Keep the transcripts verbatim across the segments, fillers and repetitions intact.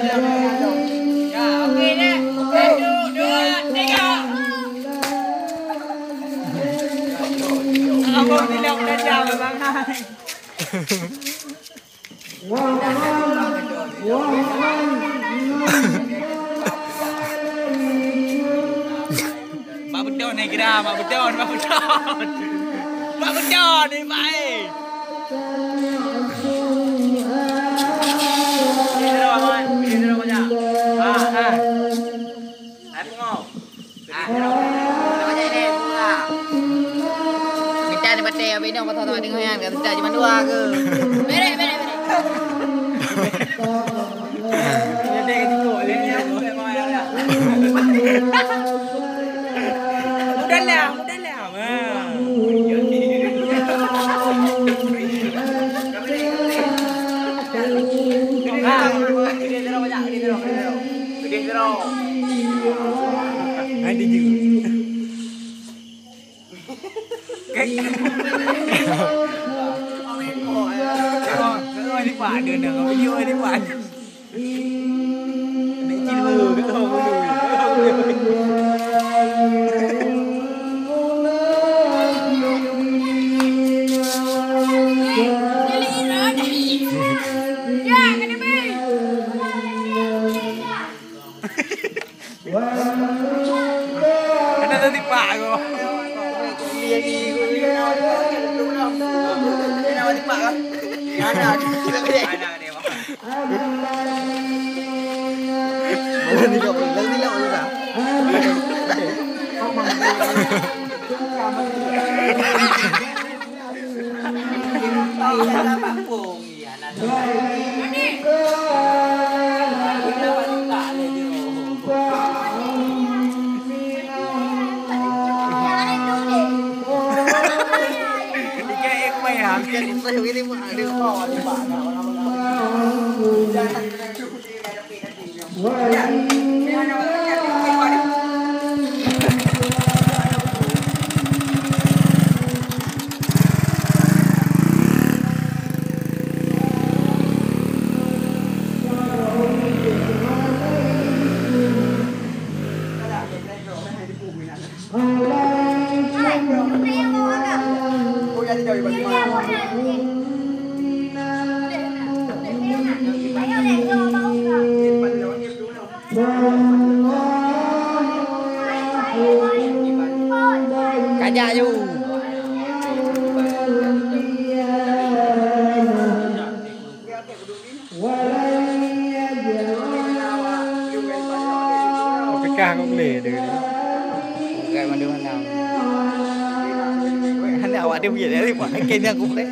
Ya, oke deh. Satu, dua, tiga. Abang tidak belajar, Bang. Mak beton ni kira, mak beton, mak beton. Mak beton ni, Mak, eh. Ini terus, Mak. Ini terus banyak. Ah, ah. Hai, pungo. Ah, terus. Minta ni pakai, apa ini, apa tahu, tahu, tengok yang, kata tak cuma dua ke? Bereh, bereh, bereh. Udahlah, udahlah. Hai, dia juga. Ada tadi pak aku. Ada dia. Mana ni kau? Lagi ni kau dah. Kajak ju. Pekah kau boleh dia. Bukan mandum malam. Hana awak dia punya dari pak kena aku boleh.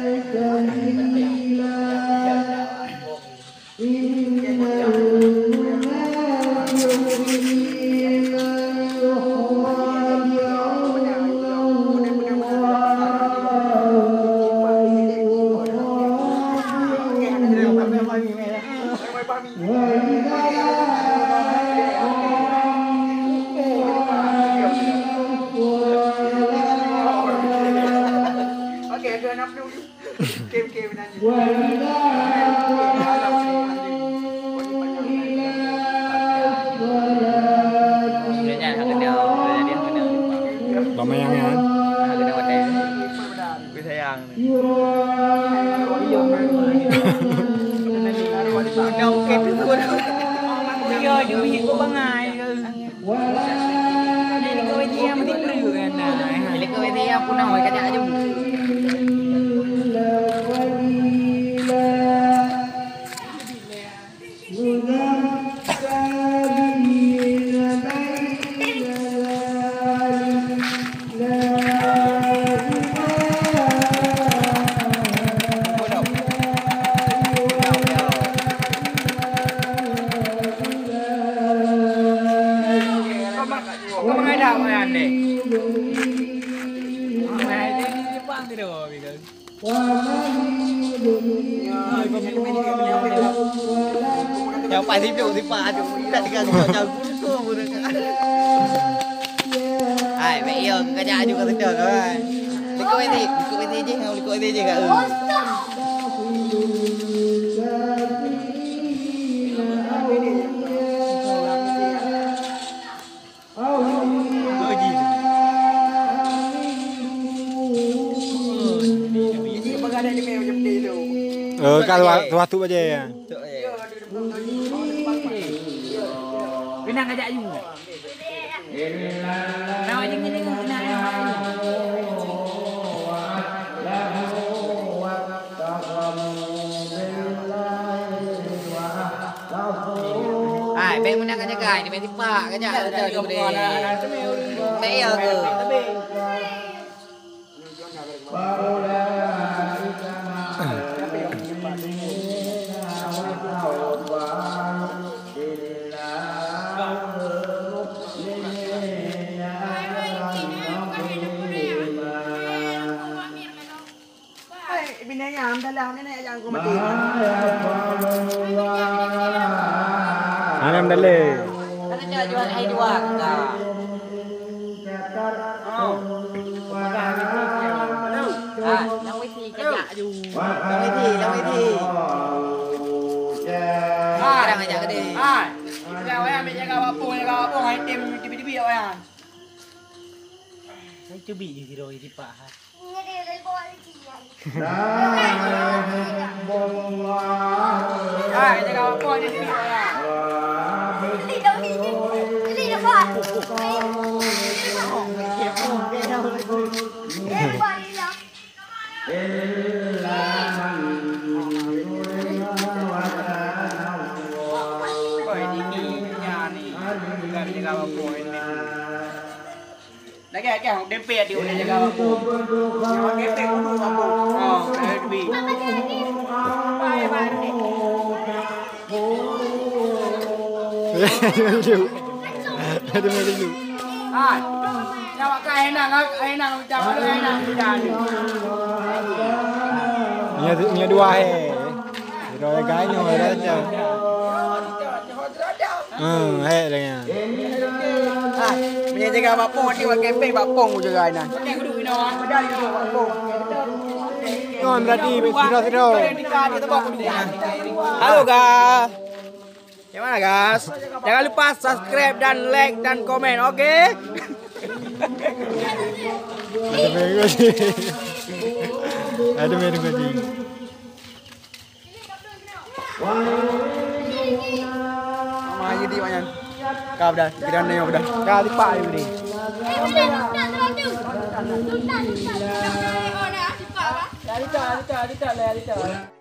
Lama yang ya. Sayang. Iya, dia punya kau bangai. Jadi kau dia mesti perlu kan. Jadi kau dia punah kajak aju. Kau mengadap dengan ni. Jepang tu dah. Yang pasti tu siapa tu. Tak tinggal jauh-jauh pun tu. Hai, mek yo kajak aju kat situ kan. Likot mesti, likot mesti je, likot mesti je kat. Kalau tuah tu aja ya. Kena ngajak you. Nah, wajib gini, kena ngajak you. Hai, bèk meunan ka jagai, bèk tipak ka jak. Bèk ya ke? Hai, bini ayam dalam ni, nak ajak aku mati. Alhamdulillah. Kata jual, jual, hai, dua, enggak. Oh. Ah, nang witi kejak ju. Nang witi, nang witi. Ah, dah ajak gede. Ah, kita wayang ambil jaga wapung, jaga wapung, hai tim tibi-tibi wayang. Hai, cubi je siro isi pak, ha. Hai, jaga wapung je sini. Lagèe, lagèe, dempet di ulèe jaga wapung. Nyawa ketek dulu wapung. Oh, eh, duit. Aduh, aduh, aduh. Hai. Nyawa ka enang, enang, enang, enang. Nya, nya dua, eh. Dua gai nyoe, ada aja. Hmm, hai dengan. Ah, meunyo jaga bak pong, nanti bak kepeng, bak pong ku jaga inan. Ngon berarti sidroe-sidroe. Halo, guys. Macam mana, guys? Jangan lupa subscribe dan like dan komen, oke? Ada main kucing. Ada main kucing. Mama aja di mana? Kau dah, kita nanya udah. Kau di pak ni. Dari tak, dari tak, dari tak, dari tak.